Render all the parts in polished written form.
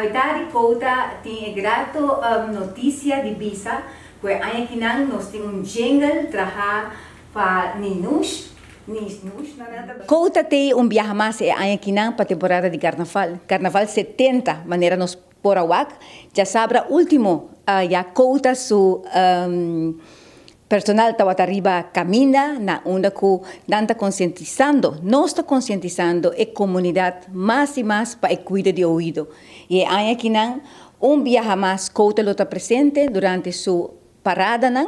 Awe tardi Quota tin e grato noticia di bisa cu e aña akinan nos tin un jingle traha pa Ninush, Ninush no nan ta. Quota t'ey un biaha mas e aña akinan pa temporada di Carnaval, Carnaval 70 manera nos por a wak djasabra ultimo ya Quota su Personal tabata riba caminda na unda cu nan ta concientisando, nos ta concientisando e comunidad mas y mas pa e cuido di oido. Y e aña akinan un biaha mas Quota lo ta presente durante su paradanan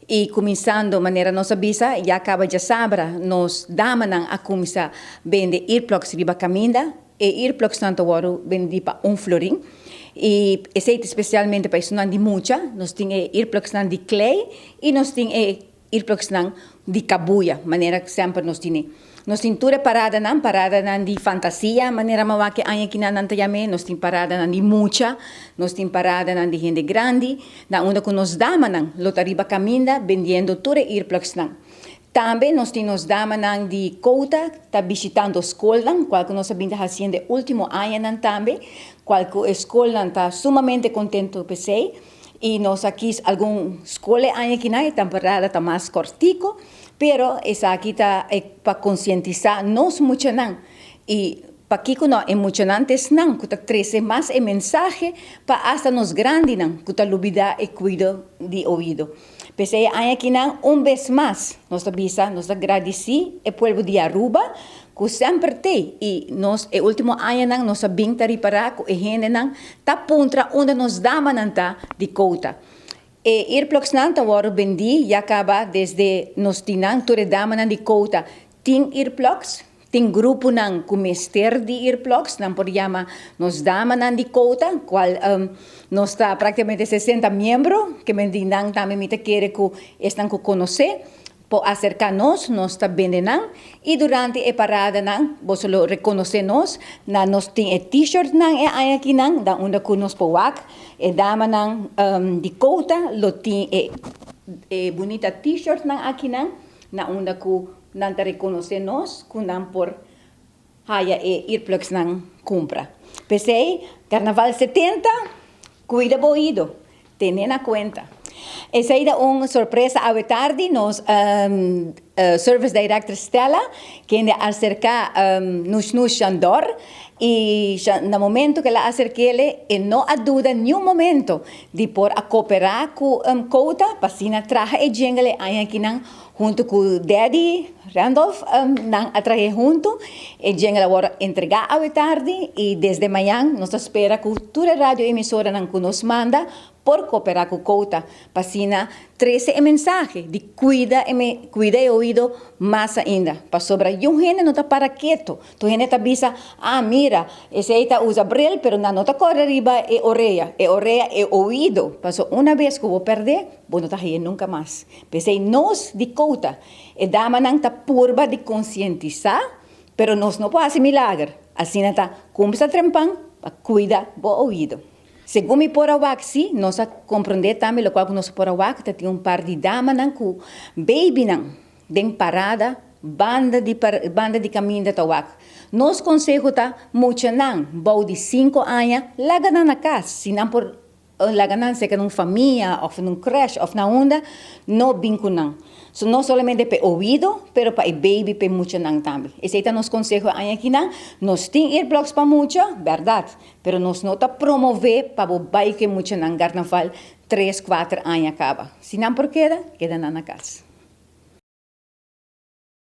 y cuminsando manera nos a bisa ya caba djasabra nos damanan a cuminsa bende earplugs riba caminda. E earplugsnan ta wòrdu bendí pa un florin i esei ta spesialmente pa esunnan di mucha. Nos tin e earplugsnan di klei i nos tin e earplugsnan di kabuya, manera semper nos tine. Nos tin tur e paradanan, paradanan di fantasia, manera mawak e aña kinan nan ta yam'é, nos tin paradanan di mucha, nos tin paradanan di hende grandi, na unda ku nos damanan lo ta riba kaminda bendiendo tur e earplugsnan. Tambe nos tin nos damanan di Kouta ta bishitando skolnan, kual ku nos a bin ta hasiendo e ultimo añanan tambe, kual ku e skolnan ta sumamente kontento p'esei. I nos a kis algun skol e aña kinan, e temporada ta mas kòrtiku, pero esaki ta pa konsientisá nos muchanan i pakiko no e muchanan ta esnan ku ta trese mas e mensahe pa asta nos grandinan ku ta lubidá e kuido di oido. P'esei e aña akinan un bes mas nos ta bisa nos ta gradisí e pueblo di Aruba ku semper t'ei i nos e último añanan nos a bin ta ripará ku e hendenan ta puntra unda nos damanan ta di kouta. E earplugsnan ta wòrdu bendí ya kaba desde nos tin nan tur e damanan di kouta tin earplugs. Tin gruponan ku mester di earplugs, nan por yama nos damanan di kouta, kual nos ta praktikamente 60 miembro, ke men di nan tambe mi ta kere ku esnan ku konosé por aserká nos, nos ta bende nan i durante e paradanan boso lo rekonosé nos, na nos tin e t-shirtnan e aña akinan, dan unda ku nos por wak e damanan di kouta lo tin e e bunita t-shirtnan akinan na unda ku Nan ta rekonosé nos ku nan por haya e earplugsnan kumpra. P'esei, Karnaval 70, kuida bo oido, tene na kuenta. Esei ta un sorpresa awe tardi, nos Service Director Stella, kende a aserká Nushnu Shandor, i na momento ku el a aserk'el, e no a duda niun momento di por a koperá ku Kouta pa asina traha e jingle e aña akinan Huntu ku Daddy Randolph nan a trahe huntu. E jingle a wòrdu entregá awe tardi i desde mañan nos ta spera ku tur e radioemisoranan ku nos manda por koperá ku Kouta pa asina trese e mensahe di kuida e kuida e oido mas ainda. Pasobra yun hende no ta para ketu. Tur hende ta bisa, Ah, mira, esei ta usa bril, pero nan no ta kòrda riba e orea, e orea, e oido. Pasobra una bes ku bo pèrdè, bo no ta hañ'é nunka mas. P'esei nos di kouta, e damanan ta purba di konsientisá, pero nos no por hasi milager. Asina ta kumsa trempan pa kuida bo oido. Segun mi por a wak si, nos a komprondé tambe lokual ku nos por a wak ta tin un par di damanan ku babynan den parada banda di banda di kaminda ta wak. Nos konseho ta muchanan bou di sinku aña laga nan na kas si nan por Laga nan seka na un famia of na un crèche of na unda, no bin ku nan. So no solamente pa e oido, pero pa e baby, pa e muchanan tambe. Esei ta nos konseho e aña akinan. Nos tin earplugs pa mucha, bèrdat, pero nos no ta promové pa bo bai ku e muchanan garnaval tres, kuater aña kaba. Si nan por keda, keda nan na kas.